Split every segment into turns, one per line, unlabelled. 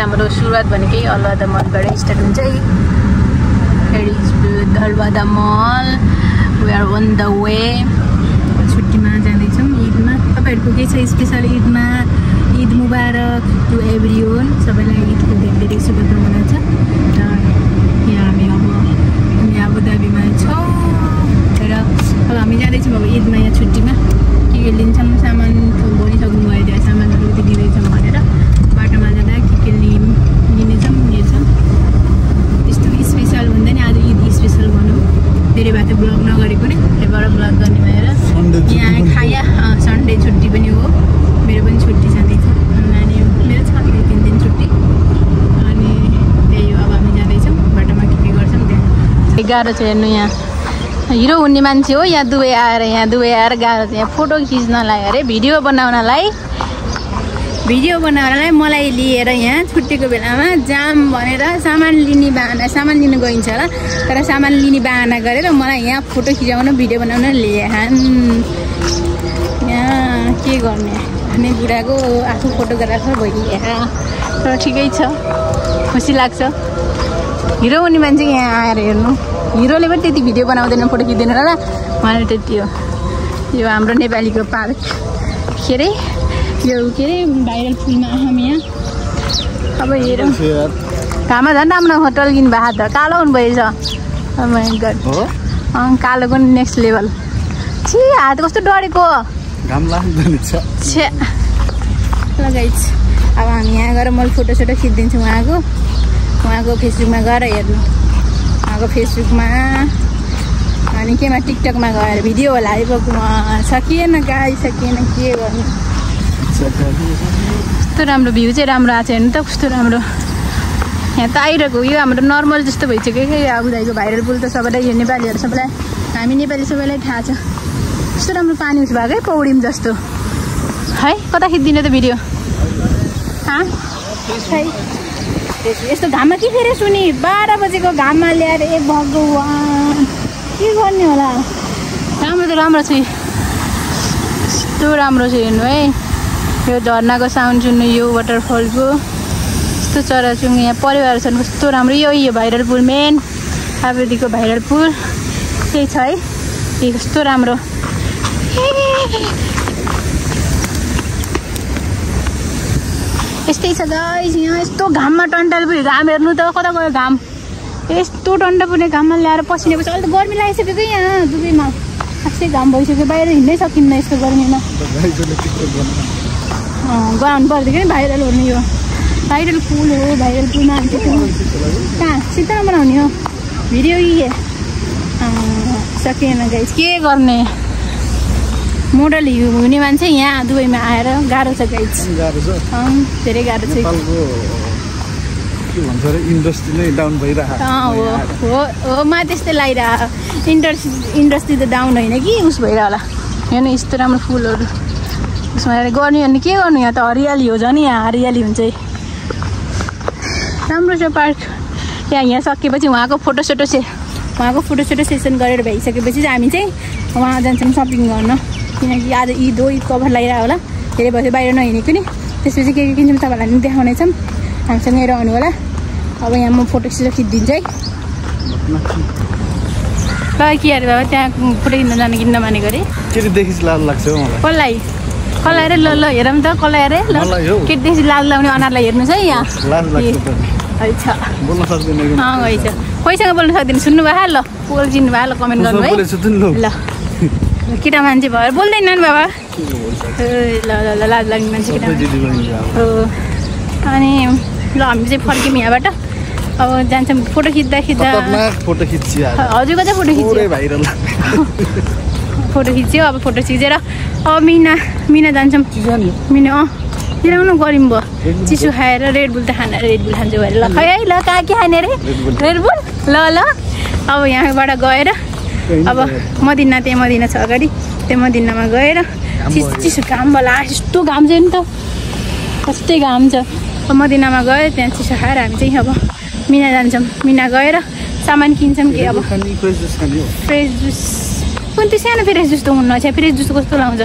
हाम्रो सुरुवात भनेकै अलवादा मलबाट स्टार्ट हुन्छ है। Here is अलवादा mall. We are on the way। छुट्टीमा जाँदैछौँ ईदमा। तपाईहरुको के छ स्पेशल ईदमा? Eid Mubarak to everyone. सबैलाई ईदको धेरै धेरै शुभकामना छ। यहाँ हामी अबुधाबीमा छौँ र अब हामी जाँदैछौँ अब ईदमा यहाँ छुट्टीमा के लिन्छौँ सामान भनिसक्नु भयो त्यहाँ सामानहरू दिँदैछौँ भनेर बाटोमा जाँदा के लिनेछौँ हेर्छौँ। त्यस्तो स्पेसल हुँदैन आज ईद स्पेसल भनौँ धेरै भए त ब्लग नगरेको नै त्यहीबाट ब्लग गर्ने भएर यहाँ खाया सन्डे छुट्टी पनि हो मेरो पनि छुट्टी छँदैछ नानी मेरो छ 3 दिन छुट्टी अनि त्यही हो अब हामी जाँदैछौँ बाटोमा के गर्छौँ त्यहाँ गाह्रो छ हेर्नु यहाँ हिरो हुने मान्छे हो यहाँ दुबई आएर गाह्रो छ यहाँ फोटो खिच्नलाई अरे भिडियो बनाउनलाई मलाई लिएर यहाँ छुट्टीको बेलामा जाम भनेर सामान लिन गइन्छ होला तर सामान लिने बाहना गरेर मलाई यहाँ फोटो खिचाउन भिडियो बनाउन ल्याहान यहाँ के गर्ने अनि बुढाको आफू फोटोग्राफर भइया तर ठिकै छ खुसी लाग्छ हिरो हुने मान्छे यहाँ आएर हेर्नु हिरोले पनि त्यति भिडियो बनाउँदैन फोटो खिच्दैन होला मलाई त्यति हो यो हाम्रो नेपालीको पार्क के अरे यो के अरे भाइरल फुलमा आम यहाँ अब हेरौँ घाममा झन् राम्रो होटल किन भएको त कालो हुनुभएछ कालोको नेक्स्ट लेभल छि हात कस्तो डढेको लगाइछ अब हामी यहाँ गएर मैले फोटोसोटो खिचिदिन्छु उहाँको फेसबुकमा गएर हेर्नु उहाँको फेसबुकमा अनि केमा टिकटकमा गएर भिडियो होला आइपुग्नु सकिएन सकिएन के गर्नु कस्तो राम्रो भ्यू चाहिँ राम्रो आएको छ हेर्नु त कस्तो राम्रो यहाँ त आइरहेको यो हाम्रो नर्मल जस्तो भइसक्यो कि अबुधाबीको भाइरल पुल त सबैलाई यो नेपालीहरू सबैलाई हामी नेपाली सबैलाई थाहा छ कस्तो राम्रो पानी उस भएको है पौडीम जस्तो है कता खिचिदिने त भिडियो यस्तो घाममा के फेरि सुनि 12 बजेको घाममा ल्याएर ए भगवान् के गर्ने होला राम्रो त राम्रो छ यस्तो राम्रो छ हेर्नु है यो झर्नाको साउन्ड सुन्नु यो वाटरफलको यस्तो चराचुरुङ्गी यहाँ परिवारसँग कस्तो राम्रो यो भाइरल पुल मेन आबुधाबीको भाइरल पुल त्यही छ है यो कस्तो राम्रो यस्तै छ गाइस यहाँ यस्तो घाममा टन्टाल पुग्यो घाम हेर्नु त कता गयो घाम यस्तो टन्टा पुग्ने घाममा ल्याएर पसिनेपछि अहिले त गर्मी लागिसक्यो कि यहाँ दुबईमा खासै घाम भइसक्यो बाहिर हिँड्नै सकिन्न यस्तो गर्मीमा गराउनु पर्दैन कि भाइरल हुने यो भाइरल पुल हो भाइरल पुलमा हामी कहाँ सिधा बनाउने हो भिडियो के सकिएन गाइस के गर्ने मोडल हुने मान्छे यहाँ दुबईमा आएर गाह्रो छ गाइस धेरै गाह्रो छ
इन्डस्ट्री नै डाउन भइरहेको
हो मा त्यस्तै लागिरहेको इन्डस्ट्री त डाउन होइन कि उस भइरह होला हेर्नु यस्तो राम्रो फुलहरू उसमा गर्ने अनि के गर्नु यहाँ त हरियाली हो झन् यहाँ हरियाली हुन्छ राम्रो छ पार्क यहाँ सकेपछि उहाँको फोटोसोटो सेसन गरेर भइसकेपछि चाहिँ हामी चाहिँ उहाँ जान्छौँ सपिङ गर्न किनकि आज ईद हो ईद कभर लगाइरहेको होला धेरै भयो बाहिर नहिँडेको नि त्यसपछि के किन्छौँ तपाईँहरूलाई पनि देखाउनेछौँ हामीसँगै रहनु होला अब यहाँ म फोटो खिचिदिन्छु है ल के अरे बाबा त्यहाँ फोटो खिच्न जानु किन्न मानेको अरे कसलाई अरे ल हेरौँ त कसलाई अरे ल केटीदेखि लाज लाउने अनुहारलाई हेर्नुहोस् है यहाँ कोहीसँग बोल्नु सक्दैन सुन्नु भयो ल बोल्नु भयो ल कमेन्ट गर्नु है ल केटा मान्छे भएर बोल्दैन नि बाबा ल लाज लाग्ने मान्छे केटा हो अनि ल हामी चाहिँ फर्क्यौँ यहाँबाट अब जान्छौँ फोटो खिच्दा हजुरको चाहिँ फोटो खिच्यो अब फोटो खिचेर अब मिना जान्छौँ मिना तिराउनु गरिम भयो चिसो खाएर रेडबुल त खाना रेडबुल खान्छु भएर ल खै है ल कहाँ के खाने अरे रेडबुल ल अब यहाँबाट गएर अब मदिना छ अगाडि त्यो मदिनामा गएर चिसो घाम होला यस्तो घाम छ नि त कस्तै घाम छ मदिनामा गयो त्यहाँ चिसो खाएर हामी चाहिँ अब मिना जान्छौँ मिना गएर सामान किन्छौँ कि अब फ्रेस जुस कुन त्यो सानो फ्रेस जुस त हुन्न छ फ्रेस जुस कस्तो लाउँछ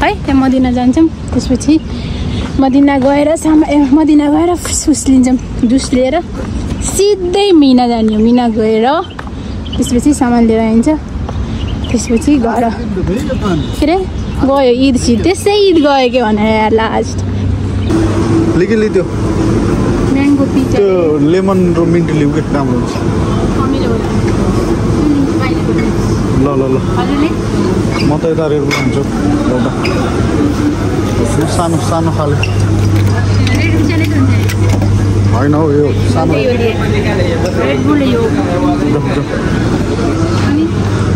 है त्यहाँ मदिना जान्छौँ त्यसपछि मदिना गएर मदिना गएर जुस लिन्छौँ जुस लिएर सिधै मिना जाने हो मिना गएर त्यसपछि सामान लिएर आइन्छ त्यसपछि घर के अरे गयो ईद त्यसै ईद गयो के भनेर लास्ट
लिदियो
म्याङ्गो पिज्जा
त्यो लेमन र मिन्ट लिउ के राम्रो हुन्छ ल ल ल म त यता रेड बुल खान्छु एउटा सानो सानो खाले होइन हौ यो सानो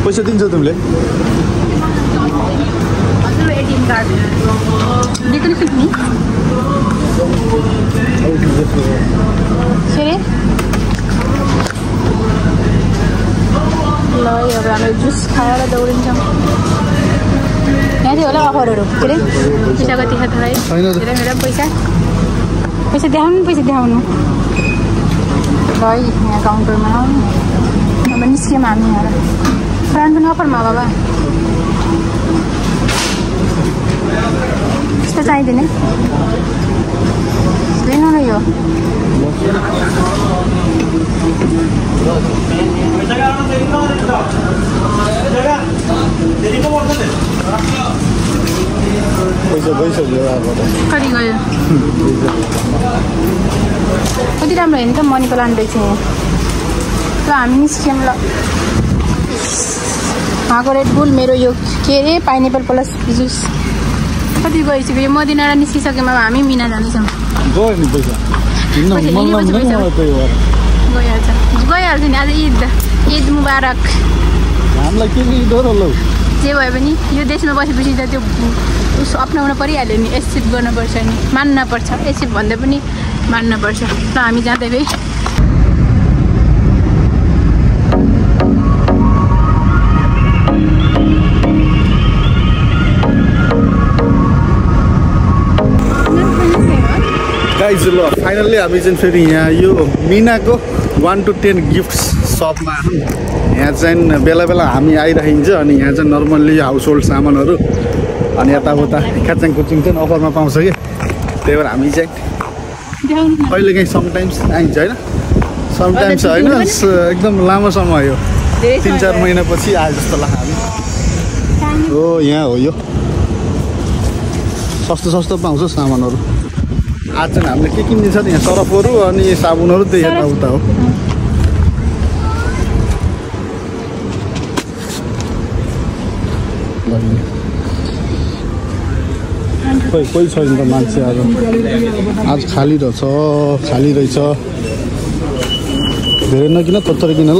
पैसा दिन्छ तिमीले
ल अब हामी जुस खाएर दौडिन्छौँ यहाँ चाहिँ होला अफरहरू के अरे पैसा कति छ है मेरा पैसा देखाउनु पैसा देखाउनु ल यहाँ काउन्टरमा आउनु अब निस्क्यौँ हामी यहाँ फ्रान्स पनि अफरमा बाबा त्यस्तो चाहिँदैन लिनु न यो
पैसा गइसक्यो
कति गयो कति राम्रो हेर्नु त मनीको लानु रहेछ यहाँ ल हामी निस्क्यौँ ल उहाँको रेड बुल मेरो यो के अरे पाइनएप्पल प्लस जुस कति गइसक्यो यो मदिनाडा निस्किसक्यौँ अब हामी मिना जाँदैछौँ गइहाल्छ नि आज ईद मुबारक
हामीलाई के
जे भए पनि यो देशमा बसेपछि त त्यो उसो अप्नाउन परिहाल्यो नि एक्सेप्ट गर्नुपर्छ नि मान्नपर्छ एक्सेप्ट भन्दा पनि मान्नपर्छ ल हामी जाँदै गए
गाइज ल फाइनल्ली हामी चाहिँ फेरि यहाँ यो मिनाको 1 to 10 गिफ्ट सपमा यहाँ चाहिँ बेला बेला हामी आइराखिन्छ अनि यहाँ चाहिँ नर्मल्ली हाउस होल्ड सामानहरू अनि यताउता ख्याचाङ कुचिङ चाहिँ अफरमा पाउँछ कि त्यही भएर हामी चाहिँ कहिलेकाहीँ समटाइम्स आइन्छ होइन समटाइम्स होइन एकदम लामो समय हो 3-4 महिनापछि आए जस्तो लाग्छ हामी हो यहाँ हो यो सस्तो सस्तो पाउँछ सामानहरू आज चाहिँ हामीले के किनिदिन्छ त यहाँ सरफहरू अनि साबुनहरू त्यही यताउता हो कोही छैन त मान्छे आज खाली रहेछ धेरै नकिन थोरै किन ल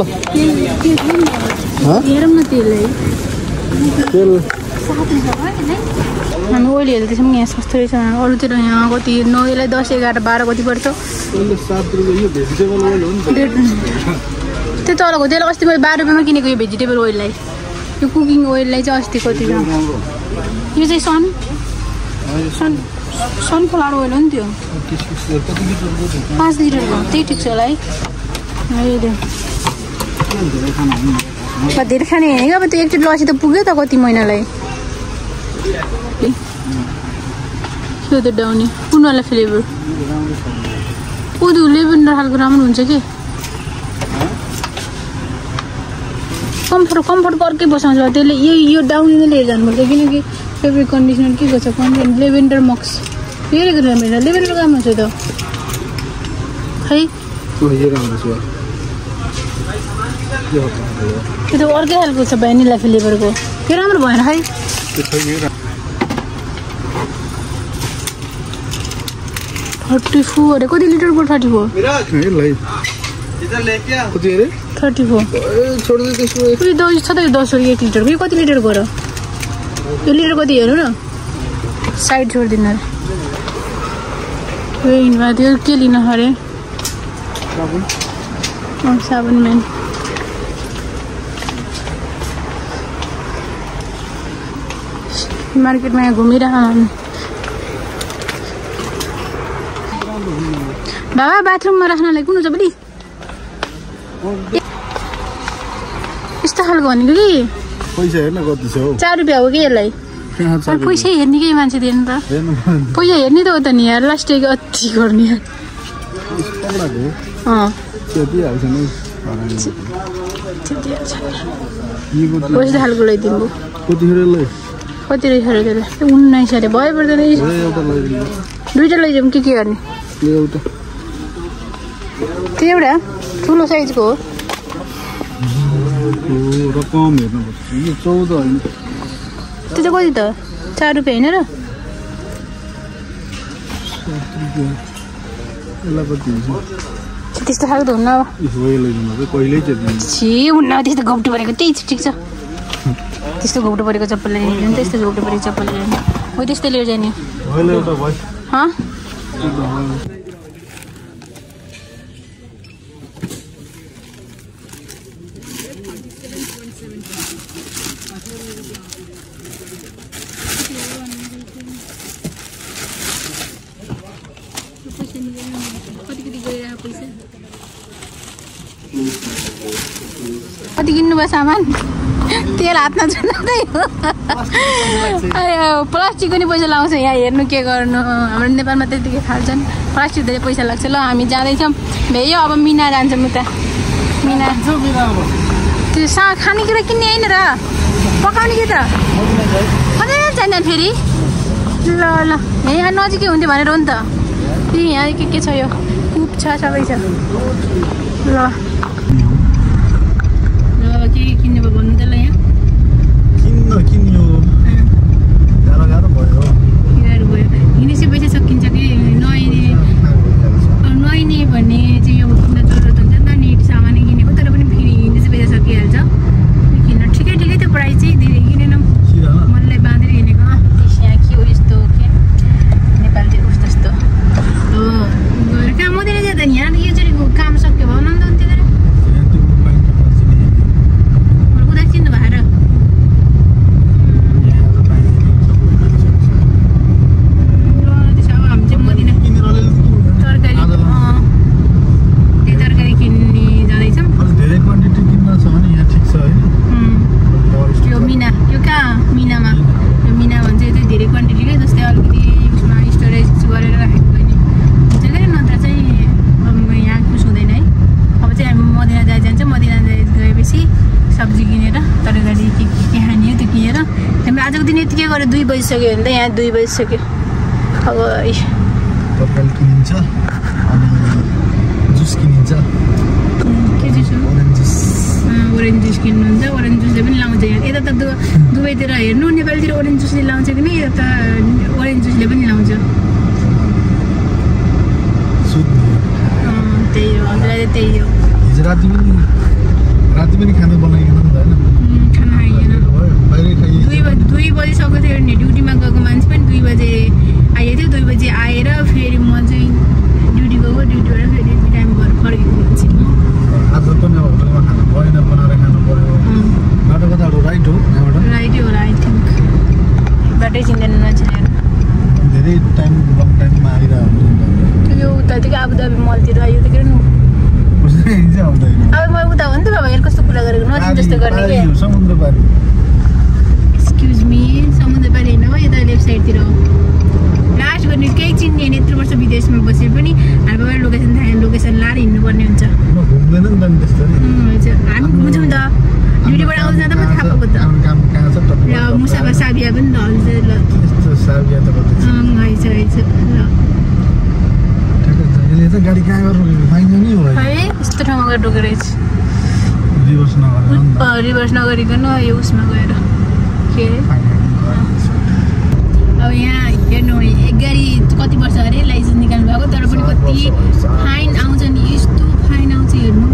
तेल
हामी ओइल हेर्दैछौँ यहाँ सस्तो रहेछ अरूतिर यहाँ कति 9 यसलाई 10, 11, 12 कति पर्छ त्यो तलको त्यसलाई अस्ति मैले 12 रुपियाँमा किनेको यो भेजिटेबल ओइललाई यो कुकिङ ओइललाई चाहिँ अस्ति कति छ यो चाहिँ सनफ्लावर ओइल हो नि त्यो 5 लिटरको त्यही ठिक छ होला है धेरै खाने होइन अब त्यो एकचोटि लसी त पुग्यो त कति महिनालाई त्यो त डाउने कुनवाला फ्लेभर उदु लेभेन्डर खालको राम्रो हुन्छ कि कम्फर्ट अर्कै बसाउँछ त्यसले यो डाउने नै लिएर जानुपर्छ किनकि फेब्रिक कन्डिसनर के गर्छ लेभेन्डर मक्स हेरेको मेरो लेभेन्डर काम हुन्छ त खै त्यो त अर्कै खालको छ भ्यानिला फ्लेभरको त्यो राम्रो भएन खै 34 अरे कति लिटरको 34 34 छ त 10 1 लिटरको यो कति लिटरको र यो लिटर कति हेर्नु न साइड छोडिदिनु अरे त्यो के लिन अरे साबुन मेन मार्केटमा यहाँ घुमिरहेको बाबा बाथरुममा राख्नलाई कुन छ बडी यस्तो खालको भनेको कि
पैसा हेर्न कति छ
4 रुपियाँ हो कि यसलाई पैसा हेर्ने केही मान्छे दिएन त पैसा हेर्ने त हो त नि यार लास्ट डे अति गर्ने पैसा खालको ल्याइदिनु कति रहेछ अरे त्यसलाई 19 अरे भयो पर्दैन दुईटा लैजाउँ के गर्ने त्यो एउटा ठुलो साइजको हो
रकम हेर्नुपर्छ यो 14 होइन
त्यो चाहिँ कति त 4 रुपियाँ होइन र त्यस्तो खालको त हुन्न अब छि हुन्न त्यस्तो घौटो परेको त्यही ठिक छ त्यस्तो घौटो परेको चप्पल ल्याइदिनु त्यस्तो घौटो परेको चप्पल ल्याइदिनु हो त्यस्तै लिएर जाने कति किन्नुभयो सामान तेल हातमा छुँदै प्लास्टिकको नि पैसा लाउँछ यहाँ हेर्नु के गर्नु हाम्रो नेपालमा त्यतिकै फाल्छन् प्लास्टिक धेरै पैसा लाग्छ ल हामी जाँदैछौँ भ्यायो अब मिना जान्छौँ उता मिना त्यो खानेकुरा किन्ने होइन र पकाउने के त कतै जान्छ फेरि ल ल यहाँ नजिकै हुन्थ्यो भनेर हो नि त यहाँ के छ यो कुप छ सबै छ ल के किन्ने भयो भन्नु त ल यहाँ
किन्यो गाह्रो भयो हिँडेपछि पैसा सकिन्छ कि
नआइने भन्ने चाहिँ अब किन्न जरुरत हुन्छ नि त नेट सामान किनेको तर पनि फेरि हिँड्ने चाहिँ पैसा सकिहाल्छ किन्न ठिकै त्यो प्राइस चाहिँ धेरै किनेनौँ मनलाई बाँधेर हिँडेको यहाँ के हो यस्तो के नेपालतिर कस्तो यस्तो गएर काम हुँदैन जाँदा नि यहाँ योचोटि काम सक्यो भयो नन्द हुन्थ्यो तर उता चिन्नु भएर गरे 2 बजिसक्यो भने त यहाँ 2 बजिसक्यो अब
तरकारी किनिन्छ अनि जुस किनिन्छ
के जुस हो ओरेन्ज जुस किन्नुहुन्छ ओरेन्ज जुसले पनि लाउँछ यहाँ यता त दुबईतिर हेर्नु नेपालतिर ओरेन्ज जुसले लाउँछ कि नि यता ओरेन्ज जुसले पनि लाउँछ त्यही हो हजुरले त्यही हो
हिजो राति पनि खाना बनाइएन नि त हैन
खाना आइएन 2 बजिसक्यो थियो नि ड्युटीमा गएको मान्छे पनि 2 बजे आएको थियो 2 बजे आएर फेरि म चाहिँ ड्युटी गएको ड्युटीबाट फेरि टाइम भएर फर्केको मान्छे
आज पनि होटलमा खाना भएन बनाएर खानु पर्यो बाटो कताबाट राइट हो
राइटै होला आई थिङ्क बाटै चिन्दैन मान्छेले
धेरै टाइम लङ टाइममा आइरहेको
यो उतादेखि आबुधाबी मलतिर आयो त के अब म उता हो नि त बाबा कस्तो कुरा गरेको नजिक जस्तो गर्ने के
समुद्रपारी
एक्सक्युज मी समुद्रपारी होइन हो यता लेफ्ट साइडतिर हो लास्ट गर्ने केही चिन्ने होइन यत्रो वर्ष विदेशमा बसे पनि हामी बाबा लोकेसन लाएर हिँड्नुपर्ने हुन्छ
घुम्दैन नि त त्यस्तो
हामी घुम्छौँ त ड्युटीबाट आउँछ त थाहा पाएको त र मुसाबा साबिया पनि त हल्छ ल आइछ ल
गाडी कहाँ गरेर फाइन नि हो
है यस्तो ठाउँमा गएर डोकेर रहेछ
रिभर्स
नगरिकन यो उसमा गएर के अरे अब यहाँ हेर्नु एक गाडी कति वर्ष अरे लाइसेन्स निकाल्नु भएको तर पनि कति फाइन आउँछ नि यस्तो फाइन आउँछ हेर्नु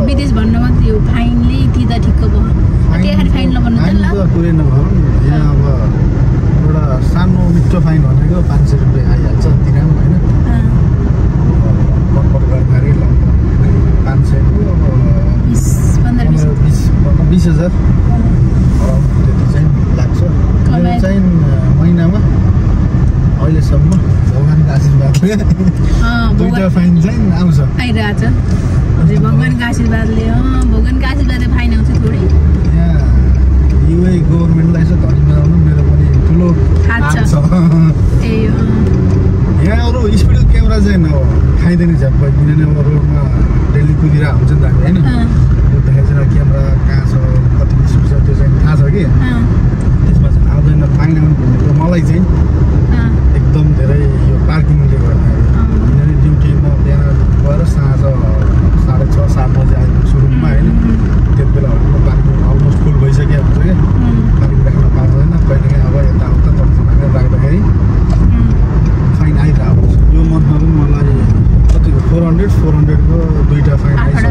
विदेश भन्न मात्रै हो फाइनले तिर्दा ठिक्क भयो त्यही फाइन नभन्नु त ल
पुरै नभयो यहाँ अब एउटा सानो मिठो फाइन भनेको 500 रुपियाँ आइहाल्छ तिराम होइन 20,000 त्यति चाहिँ लाग्छ चाहिँ महिनामा अहिलेसम्म भगवान्को आशीर्वादले दुईटा फाइन चाहिँ आउँछ
आइरहेछ भगवान्को आशीर्वादले फाइन आउँछ थोरै
युए गभर्मेन्टलाई चाहिँ धनी बनाउनु मेरो पनि ठुलो हात छ। यहाँ अरू स्पिड क्यामेरा चाहिँ खाइँदैन झ्याप्प, किनभने अब रोडमा डेली कुदिरहेको हुन्छ नि त हामी होइन, त्यो देखाइन्छ क्यामेरा कहाँ छ कति स्पिड छ त्यो चाहिँ थाहा छ कि त्यसमा चाहिँ आउँदैन फाइन आउनु भनेको मलाई चाहिँ एकदम धेरै यो पार्किङले गर्दाखेरि, किनभने ड्युटीमा बिहान गएर साँझ 6:30 7 बजे आइपुग्छु रुममा होइन, त्यति बेला पार्किङ अलमोस्ट फुल भइसक्यो हुन्छ क्या, पार्किङ राख्न पाउँदैन, कहिलेकाहीँ अब यताउता तलसम्म राख्दाखेरि फाइन आइरहेको छ। यो मन्थमा पनि मलाई कतिको 400 को दुईवटा फाइन आइसक्यो,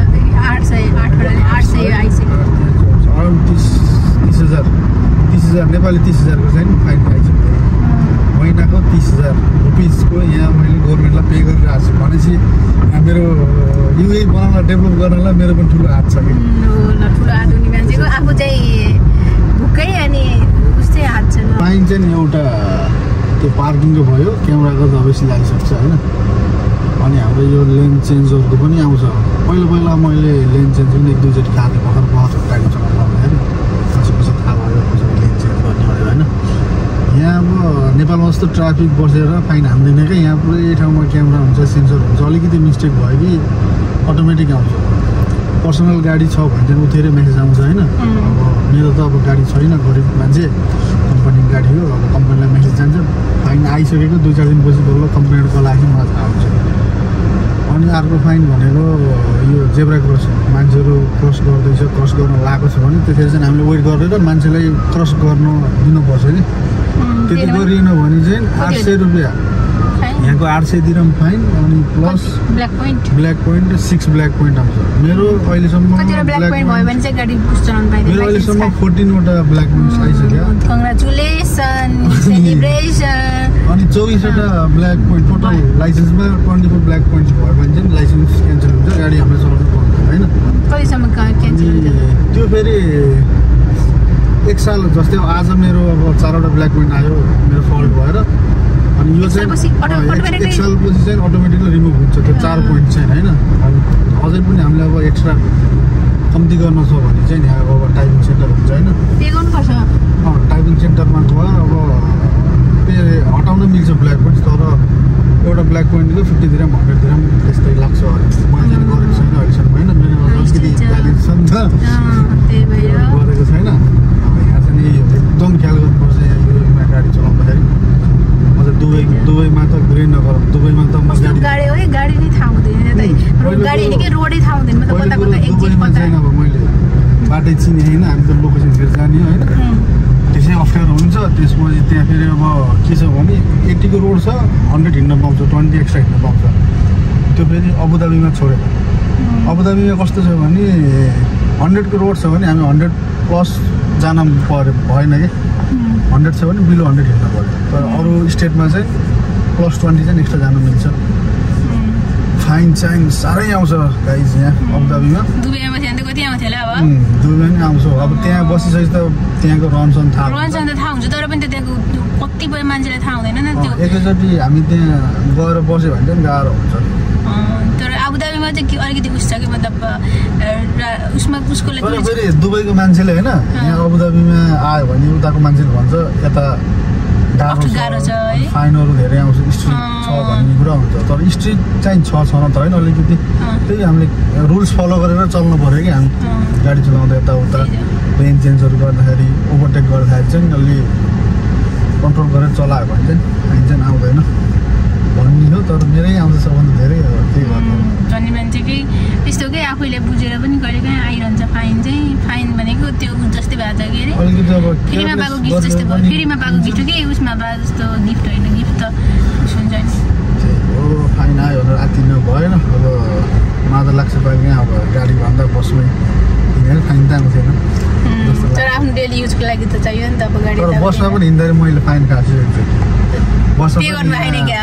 30,000 नेपाली 30,000 को चाहिँ फाइन आइसक्यो, महिनाको 30,000 रुपिसको यहाँ मैले गभर्मेन्टलाई पे गरिरहेको छु। भनेपछि मेरो युए बनाउनलाई डेभलप गर्नलाई मेरो पनि ठुलो हात छ कि
ठुलो हात हुने मान्छेको आफू चाहिँ भुक्कै अनि उस्तै हात छ।
फाइन चाहिँ एउटा त्यो पार्किङको भयो, क्यामेराको त अवश्य लागिसक्छ होइन, अनि हाम्रो यो लेन चेन्जहरूको पनि आउँछ। पहिला मैले लेन चेन्ज पनि 1-2 चोटि खाएको भर्खर गाडी चलाउँदाखेरि पछि थाहा भयो कसरी लेन चेन्ज गर्ने भनेर होइन। यहाँ अब नेपालमा जस्तो ट्राफिक बसेर फाइन हान्दैन क्या, यहाँ पुरै ठाउँमा क्यामेरा हुन्छ, सेन्सर हुन्छ, अलिकति मिस्टेक भयो कि अटोमेटिक आउँछ। पर्सनल गाडी छ भने चाहिँ उठेर मेसेज आउँछ होइन। अब मेरो त अब गाडी छैन, गरिब मान्छे, कम्पनीको गाडी हो, अब कम्पनीलाई मेसेज जान्छ, फाइन आइसकेको 2-4 दिनपछि बल्ल कम्प्लेन कल आएपछि मलाई थाहा हुन्छ। अनि अर्को फाइन भनेको यो जेब्रा क्रसिङ, मान्छेहरू क्रस गर्दैछ, क्रस गर्न लागेको छ भने त्यतिखेर चाहिँ हामीले वेट गरेर मान्छेलाई क्रस गर्न दिनुपर्छ कि, त्यति गरिएन भने चाहिँ 800 रुपियाँ, यहाँको 800 दिरहम फाइन, अनि plus black point 6 black point आउँछ। मेरो अहिलेसम्म 14वटा ब्ल्याक पोइन्ट आइसक्यो, अनि 24वटा ब्ल्याक पोइन्ट टोटल लाइसेन्समा 24 ब्ल्याक पोइन्ट भयो भने चाहिँ लाइसेन्स क्यान्सल हुन्छ, गाडी हामीले चलाउनु पाउँदैन होइन। त्यो फेरि 1 साल जस्तै आज मेरो अब 4वटा ब्ल्याक पोइन्ट आयो मेरो फल्ट भएर, अनि यो चाहिँ 1 सालपछि चाहिँ अटोमेटिकली रिमुभ हुन्छ त्यो 4 पोइन्ट चाहिँ होइन। अनि अझै पनि हामीले अब एक्स्ट्रा कम्ती गर्न छ भने चाहिँ यहाँ अब टाइपिङ सेन्टर हुन्छ होइन, टाइपिङ सेन्टरमा गएर अब त्यो हटाउन मिल्छ ब्ल्याक पोइन्ट, तर एउटा ब्ल्याक पोइन्टको 50 दिरहम 100 दिरहम त्यस्तै लाग्छ अरे। मैले चाहिँ गरेको छैन अहिलेसम्म होइन, मेरो अलिकति ब्यालेन्स छ नि त, गरेको छैन। यहाँ चाहिँ एकदम ख्याल गर्नुपर्छ यहाँ युएमा गाडी चलाउँदाखेरि। अझ दुबईमा त कुरै नगर, दुबईमा त म
गाडी नै थाहा हुँदैन, गाडी हिँडेकै रोडै थाहा हुँदैन,
दुबईमा चाहिँ अब मैले बाटै चिने होइन, हामी त लोकेसनतिर जाने होइन, त्यसै अप्ठ्यारो हुन्छ। त्यसपछि त्यहाँ फेरि अब के छ भने 80 को रोड छ, 100 हिँड्न पाउँछ, 20 एक्स्ट्रा हिँड्न पाउँछ। त्यो फेरि अबुधाबीमा छोडेर, अबुधाबीमा कस्तो छ भने 100 को रोड छ भने हामी 100 प्लस जान भएन कि, 100 छ भने बिलो 100 हिँड्न पऱ्यो, तर अरू स्टेटमा चाहिँ +20 चाहिँ एक्स्ट्रा जान मिल्छ। फाइन चाहिँ साह्रै आउँछ गाइज यहाँ अबुधाबीमा।
दुबईमा कति आउँथ्यो होला अब?
दुबईमा नि आउँछ, अब त्यहाँ बसिसकेपछि त त्यहाँको रहनसहन थाहा
हुन्छ, तर पनि त त्यहाँको कतिपय मान्छेलाई थाहा हुँदैन नि त्यो।
एकैचोटि हामी त्यहाँ गएर बस्यो भने चाहिँ गाह्रो हुन्छ।
तर अबुधाबीमा चाहिँ अलिकति उस छ कि मतलब उसमा उसकोले
फेरि दुबईको मान्छेले होइन यहाँ अबुधाबीमा आयो भने उताको मान्छेले भन्छ यता गाह्रो छ, फाइनहरू धेरै आउँछ, स्ट्रिट छ भन्ने कुरा हुन्छ। तर स्ट्रिट चाहिँ छ न त होइन, अलिकति त्यही हामीले रुल्स फलो गरेर चल्नु पऱ्यो कि हामी गाडी चलाउँदा यताउता लेन चेन्जहरू गर्दाखेरि ओभरटेक गर्दाखेरि चाहिँ अलि कन्ट्रोल गरेर चलायो भने चाहिँ फाइन चाहिँ आउँदैन भन्ने हो। तर मेरै आउँछ सबभन्दा धेरै हो त्यही गर्नु
धनी मान्छेकै त्यस्तो के आफैले बुझेर पनि कहिलेकाहीँ आइरहन्छ फाइन चाहिँ। फाइन भनेको त्यो जस्तै भएको छ कि अरे फ्रीमा पाएको गिफ्ट जस्तै भयो, फ्रीमा पाएको गिफ्ट हो कि उसमा पाएको जस्तो गिफ्ट होइन, गिफ्ट त उस हुन्छ नि।
हो फाइन आयो भनेर आत्तिनु भएन, अब मादर लाग्छ पाइने अब गाडी भन्दा बसमै किनेर फाइन त आउँथेन।
तर आफ्नो डेली युजको लागि त चाहियो नि त अब गाडी।
तर बसमा पनि हिँड्दाखेरि मैले फाइन खाएको छु, बसमा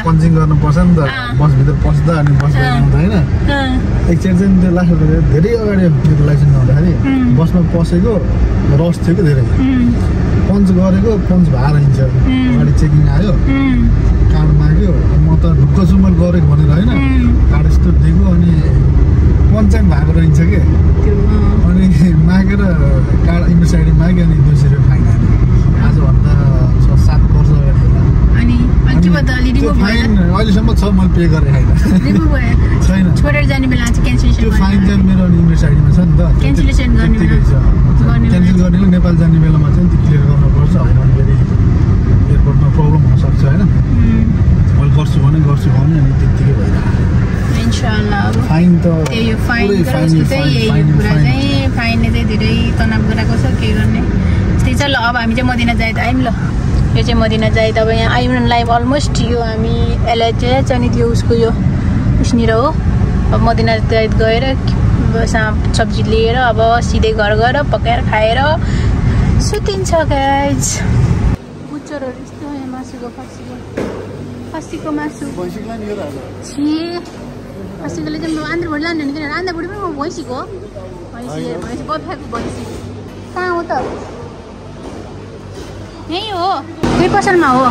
पन्चिङ गर्नुपर्छ नि त, बसभित्र पस्दा अनि बसमा आउँदा होइन। एकचोटि चाहिँ त्यो लास्ट धेरै अगाडि मेरो लाइसेन्स नहुँदाखेरि बसमा पसेको रस थियो कि धेरै, पन्च गरेको पन्च भएर हिँड्छ, अगाडि चेकिङ आयो कार्ड माग्यो, म त ढुक्क छु मैले गरेको भनेर होइन, कार्ड यस्तो दिएको अनि पन्च चाहिँ भएको रहन्छ कि, अनि मागेर कार्ड इन्टर साइड माग्यो अनि 200 रुपियाँ छ मैले पे गरेँ होइन छैन
छोडेर जाने बेला चाहिँ क्यान्सलेसन
त्यो फाइन चाहिँ मेरो इमेल आइडीमा छ नि त
क्यान्सलेसन गर्ने
क्यान्सल गर्नेले नेपाल जाने बेलामा चाहिँ त्यो क्लियर गर्नुपर्छ होइन फेरि एयरपोर्टमा प्रब्लम हुनसक्छ होइन मैले गर्छु भने अनि त्यतिकै भइरहेको
इन्शाअल्लाह अब
फाइन त
यो फाइन चाहिँ कुरा चाहिँ फाइनले चाहिँ धेरै तनाव गराएको छ के गर्ने त्यही छ ल अब हामी चाहिँ मदिना जायद आयौँ ल यो चाहिँ मदिना जायद अब यहाँ आइनुलाई अलमोस्ट यो हामी यसलाई चाहिँ चाहिँ त्यो उसको यो उसनिर हो अब मदिना जायद गएर सब्जी लिएर अब सिधै घर गएर पकाएर खाएर सुतिन्छ गाइज बुचरहरू यस्तो यहाँ मासुको खसीको मासु खसीकोले चाहिँ आन्द्राभुँडी लाने भने किनभने आन्द्राभुँडी पनि म भैँसीको हो भैँसी बफाको भैँसी कहाँ हो त यहीँ हो दुई पसलमा हो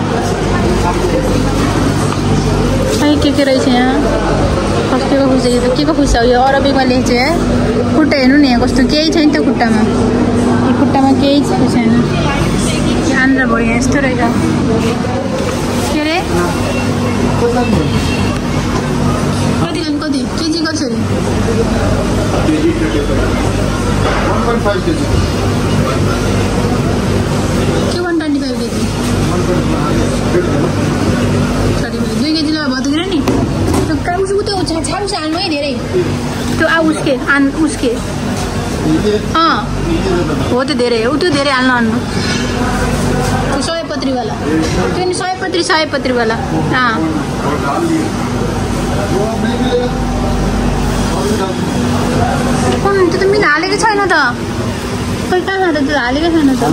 खै के रहेछ यहाँ के को खुस हो यो अरबिकमा लेख्छ खुट्टा हेर्नु नि यहाँ कस्तो केही छैन त्यो खुट्टामा यो खुट्टामा केही छैन आन्द्राभुँडी यहाँ यस्तो रहेछ के अरे कति केजी कसरी के 125 केजी 2 केजीलाई भत्किएर नि त्यो छाप्स हाल्नु है धेरै त्यो उसके हो त्यो धेरै हो त्यो धेरै हाल्नु त्यो सयपत्रीवाला त्यो नि सयपत्रीवाला त्यो त मिन हालेकै छैन त खै कहाँ त त्यो हालेकै छैन त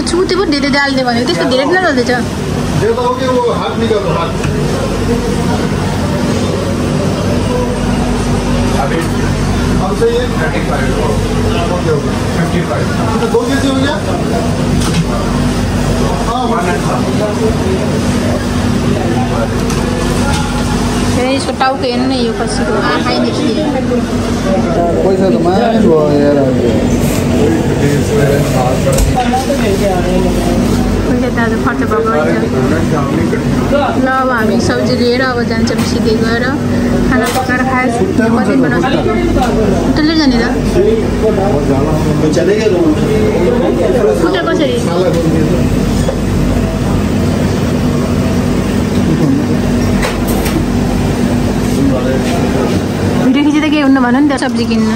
छुटे पो धेरै डाल्ने भनेको त्यसको धेरै नै रहँदैछ यसको टाउको हेर्नु न यो खसीको खाइने
पैसा त माया भयो यार
दाजु खर्च भएको ल अब हामी सब्जी लिएर अब जान्छौँ सिधै गएर खाना पकाएर खाएर कति बनाउँछ होटलले जाने त होटल कसरी भिडियो खिच्दा केही हुन्न भन नि त सब्जी किन्न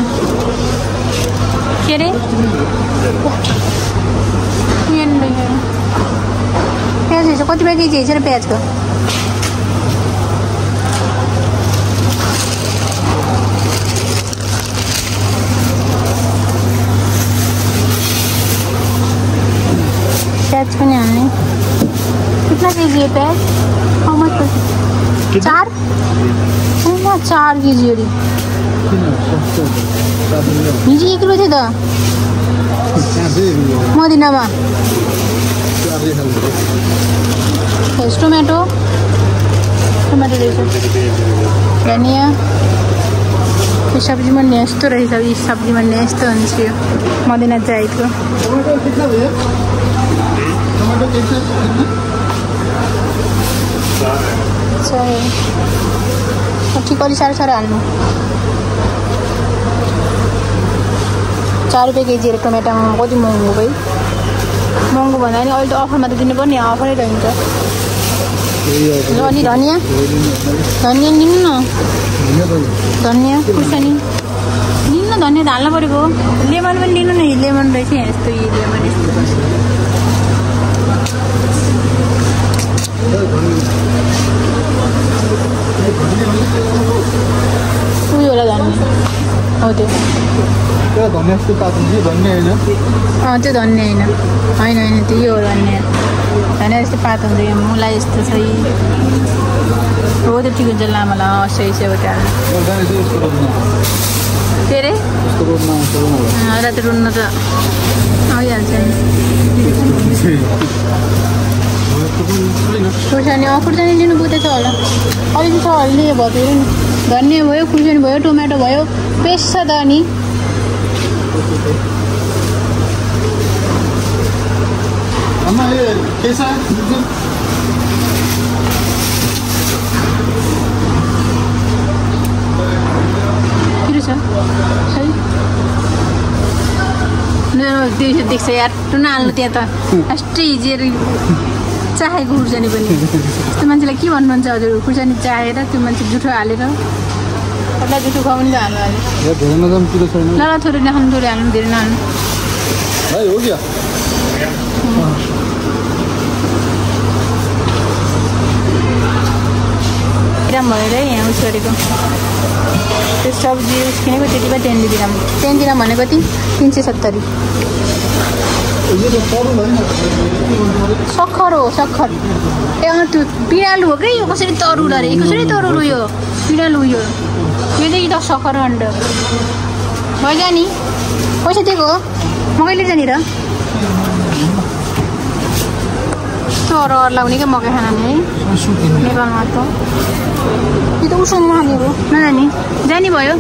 के अरे प्याज हेर्छ कति रुपियाँ केजी हेर्छ र प्याजको प्याज पनि हाल्ने कितना केजी है प्याज हाउ मच 4 केजी अरे हिजो 1 किलो थियो त मदिनामा टोमेटो रहेछ धनियाँ यो सब्जी मंडी यस्तो रहेछ यो सब्जी मंडी यस्तो हुन्छ यो मदिना जायदको ठिक अलि साह्रो हाल्नु 4 रुपियाँ केजी टोमेटोमा कति महँगो भाइ महँगो भन्दा पनि अहिले त अफरमा त दिनुपर्ने अफरै रहन्छ ल अनि धनियाँ लिनु न धनियाँ खुर्सानी लिनु न धनियाँ त हाल्नु परेको लेमन पनि लिनु न लेमन रहेछ यहाँ यस्तो लेमन यस्तो उयो होला धनियाँ हो त्यो
धनियाँ जस्तो पातुन्छ धनियाँ होइन
त्यो धनियाँ होइन त्यो यो हो धनियाँ जस्तो पात हुन्छ यो मुला यस्तो छ हो त्यो ठिक हुन्छ लामो सही हो त्यहाँ के अरे राति रुन्न त आइहाल्छ नि खुर्सानी खुर्सानी लिनु बुझेछ होला अलिक छ अलि भयो नि धनियाँ भयो खुर्सानी भयो टोमेटो भयो पेस्ट छ त अनि देख्छ यार टुना हाल्नु त्यहाँ त अस्टै हिजेरी चाहेको खुर्सानी पनि यस्तो मान्छेलाई के भन्नुहुन्छ हजुर खुर्सानी चाहेर त्यो मान्छे जुठो हालेर कता जुठो खुवाउनु त हाल्नु ल ल थोरै नखानु थोरै हाल्नु धेरै नहाल्नु ग्राम भएर यहाँ उस गरेको त्यो सब्जी उस किनेको त्यति भयो 10 ग्राम भनेको कति 370 सक्खर हो सक्खर ए त्यो पिँडालु हो कि यो कसरी तरुल अरे कसरी तरुल यो पिँडालु यो योदेखि त सक्खर अन्ड भयो नि पैसा दिएको हो म कहिले जाने र चरो लाउने क्या मकै खाना नि है नेपालमा त यो त उसँग खानेको नजाने जाने भयो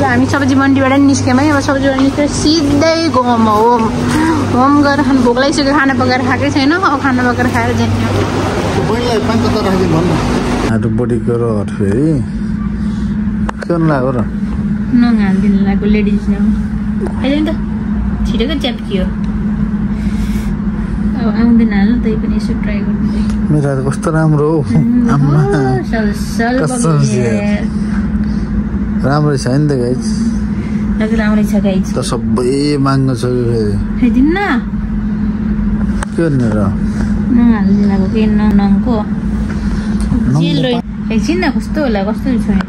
र हामी सब्जी मन्डीबाट नि निस्क्यौँ है अब सब्जीबाट निस्केर सिधै घुम होम गएर खानु भोक लागिसक्यो खाना पकाएर खाएकै छैन अब खाना पकाएर खाएर जाने
फेरि के लाग्यो र
नहालिदिनु लाग्यो लेडिज न अहिले नि त छिटोको च्याप्कियो अब आउँदैन हाल्नु त्यही पनि यसो ट्राई गर्नु
मेरो कस्तो राम्रो हो राम्रै छ नि त गाइज
राम्रै छ गाइज
त सबै माग्न छ
खाइदिनु न
के गर्ने र
नहालिदिनु लाग्यो के नङको जेल एकछिन न कस्तो होला कस्तो छैन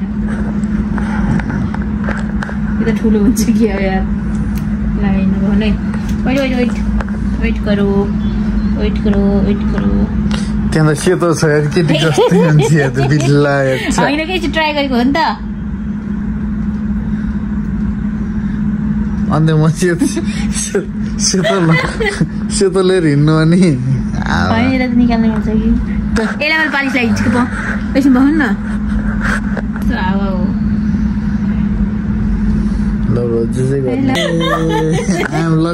यो त ठुलो हुन्छ कि अब यार लागेन भने वेट करो
त्यहाँ त सेतो छ केटी जस्तै मान्छे त बिल्ला
होइन के ट्राई गरेको हो नि त
अन्त म सेतो लिएर हिँड्नु अनि
निकाल्नु पर्छ कि यसलाई मैले पालिस लगाइदिन्छु कि एकछिन बस्नु न
ल